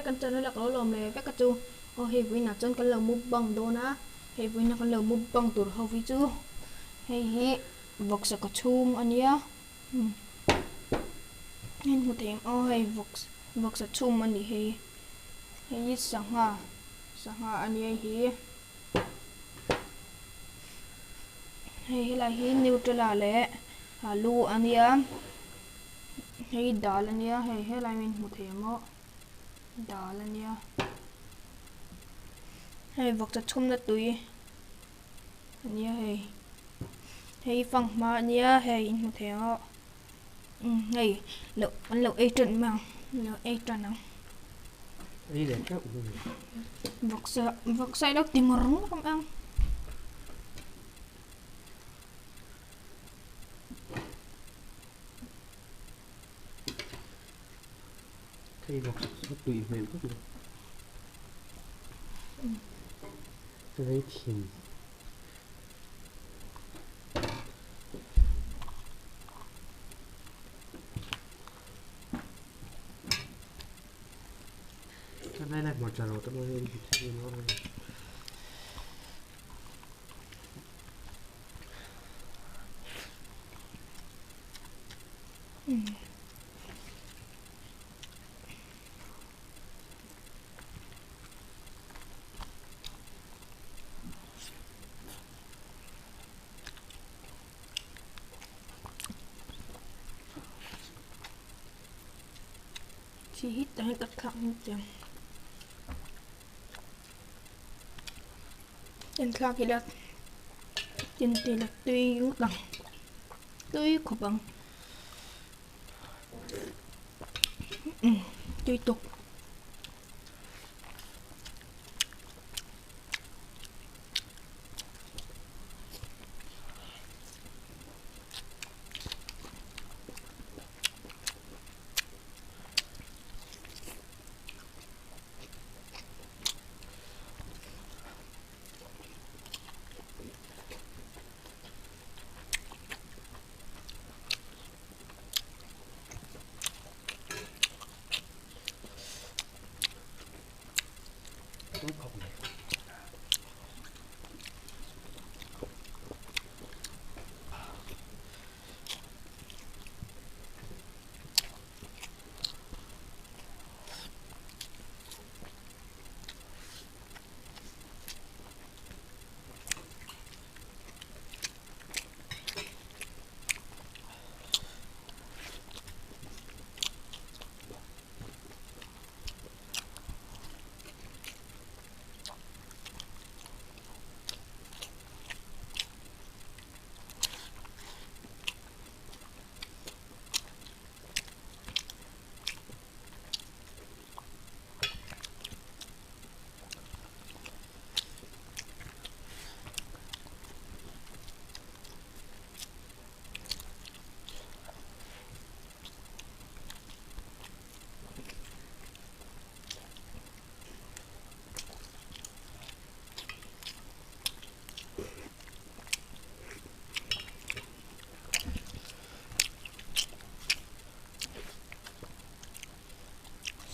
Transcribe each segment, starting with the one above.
kan channel a ka lo lawm leh vek a chu aw hei vawiinah chuan kan lo mukbang dawn a hei vawiina kan lo mukbang tur ho hi chu hei hi vawksa ka chhung a nia umm in hmu thei ang aw hei vawksa chhum a nih hi hei hi sangha sangha a nia hei hi. Hei helai hi nutella leh alu a nia hei dal a nia hei helai min hmu thei ang aw dal a nia hei vawkchaw chhumna tui a nia hei hei fanghma a nia hei in hmu thei ang aw umm hei loh an lo ei tan mai ang an lo ei tan ang. Ei leh teuh mai a ni. Vawksa vawksa ilo ti ngawr ngawr mai ang. Hei vawksa chu tui hmel khawp mai. Rei thin. Cái này một trà tôi lên thì nó Chi hít ta hian ka thlak ngawt chiang. En thlak ila tin ti la tui ngawt ang tui khawp ang umm tui tawp.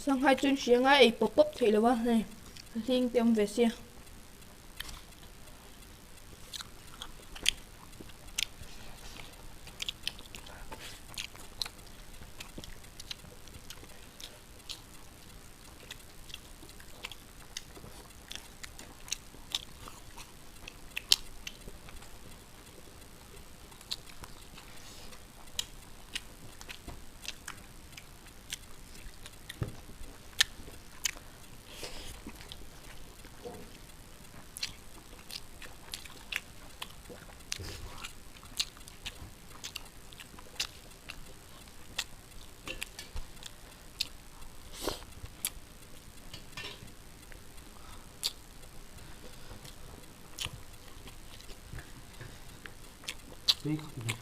Sanghai chuan hri anga ei pawp pawp theih lo a hei hling te awm ve sia. Tui khawp mai.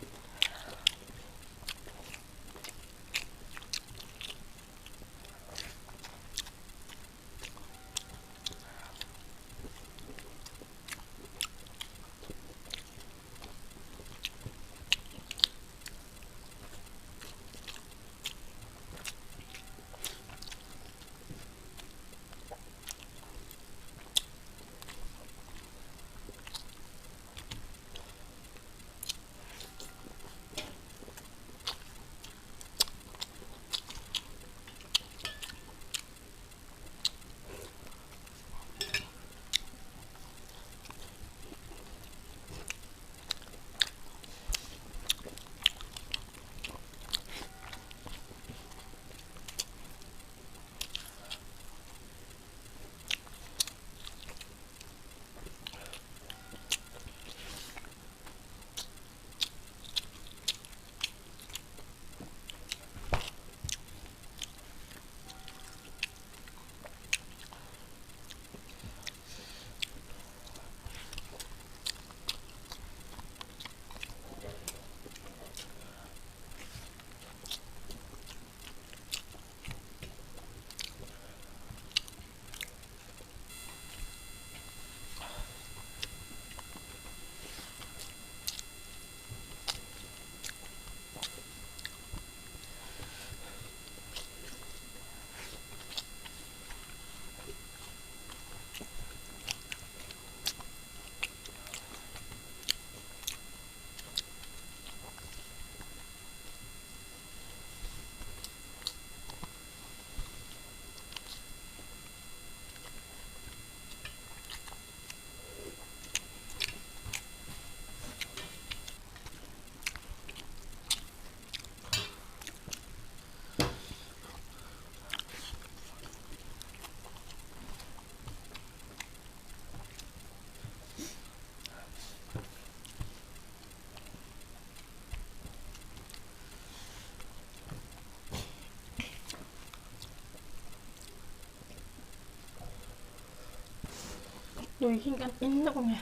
Tui hi kan in lawk ange.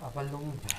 A va lum ve.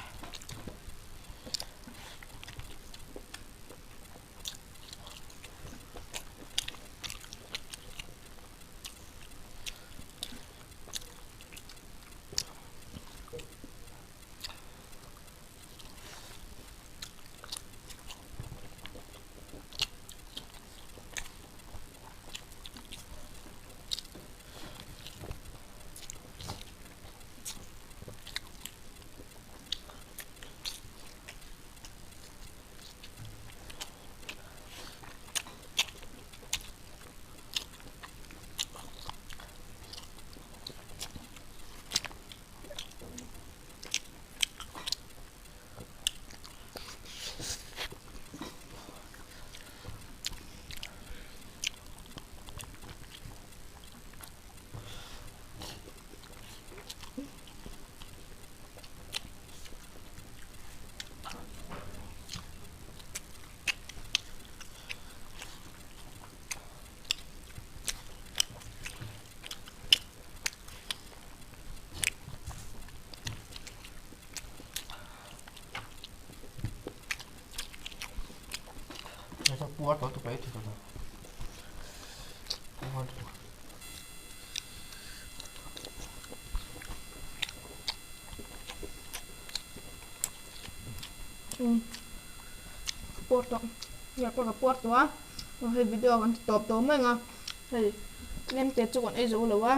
Puar tawh tu paih thei tawh lo. Puar tawh. Puar tawh. Ya pawh ka puar tawh a. Hei video kan ti tawp tawh mai ang a. Hei tlem te chu kan ei zo lo a.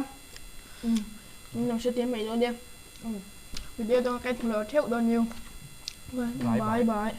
Min lo hre tir mai dawn nia. Video dang a kai thlu lo theuh dawn niu. Bye bye.